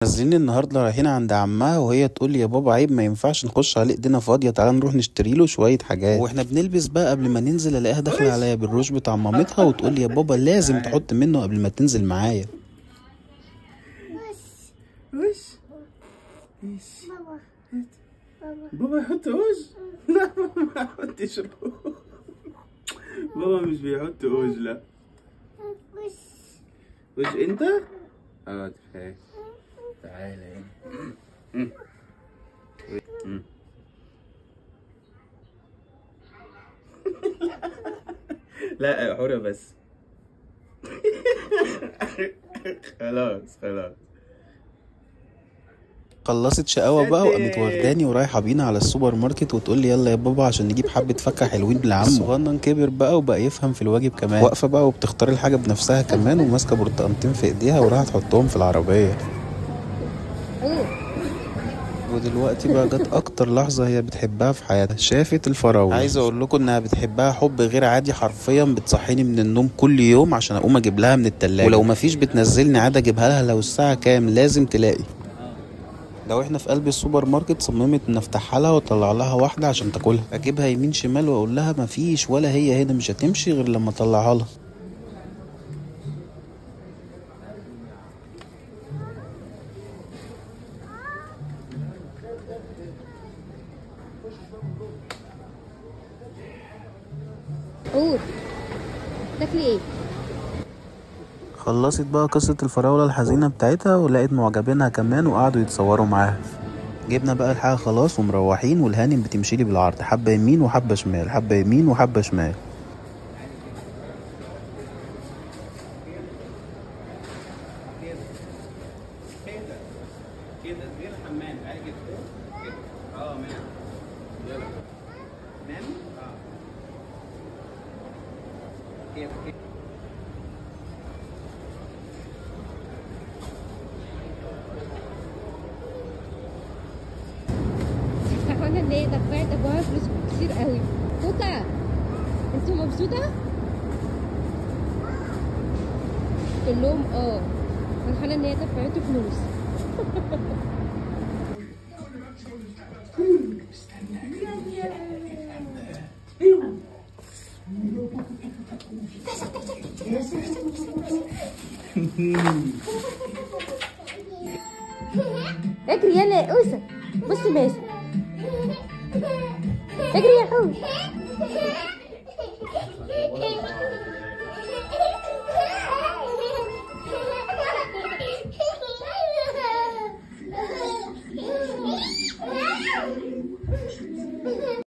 نازلين النهارده رايحين عند عمها، وهي تقول لي يا بابا عيب ما ينفعش نخش على ايدينا فاضية، تعالى نروح نشتري له شوية حاجات. واحنا بنلبس بقى قبل ما ننزل الاقيها داخله عليا بالروج بتاع مامتها وتقول لي يا بابا لازم تحط منه قبل ما تنزل معايا. وش وش بابا يحط وش؟ لا بابا ما يحطش روج، بابا مش بيحط روج. لا وش وش انت؟ اه تعالى هنا. لا حورة بس. خلاص خلاص خلصت شقاوة بقى وقامت واخداني ورايحة بينا على السوبر ماركت وتقول لي يلا يا بابا عشان نجيب حبة فاكهة حلوين لعمه. الصغنن كبر بقى وبقى يفهم في الواجب كمان، واقفة بقى وبتختار الحاجة بنفسها كمان، وماسكة برتقانتين في ايديها وراح تحطهم في العربية. ودلوقتي بقى جت اكتر لحظة هي بتحبها في حياتها، شافت الفراولة. عايزة اقول لكم انها بتحبها حب غير عادي، حرفيا بتصحيني من النوم كل يوم عشان اقوم اجيب لها من التلاجة، ولو مفيش بتنزلني عادة اجيبها لها لو الساعة كام لازم تلاقي. لو احنا في قلب السوبر ماركت صممت ان افتحها لها واطلع لها واحدة عشان تاكلها، اجيبها يمين شمال واقول لها مفيش ولا هي هنا مش هتمشي غير لما اطلعها لها. قول تاكلي ايه؟ خلصت بقى قصة الفراولة الحزينة بتاعتها ولقيت معجبينها كمان وقعدوا يتصوروا معاها. جبنا بقى الحاجة خلاص ومروحين، والهانم بتمشي لي بالعرض، حبة يمين وحبة شمال، حبة يمين وحبة شمال. فرحانة ان هي دفعت ابوها فلوس كتير قوي. كوكا انتوا مبسوطة؟ قلت لهم اه فرحانة ان هي دفعته فلوس. اجري يلا يا اوسه، بصي ماشي، اجري يا حوت.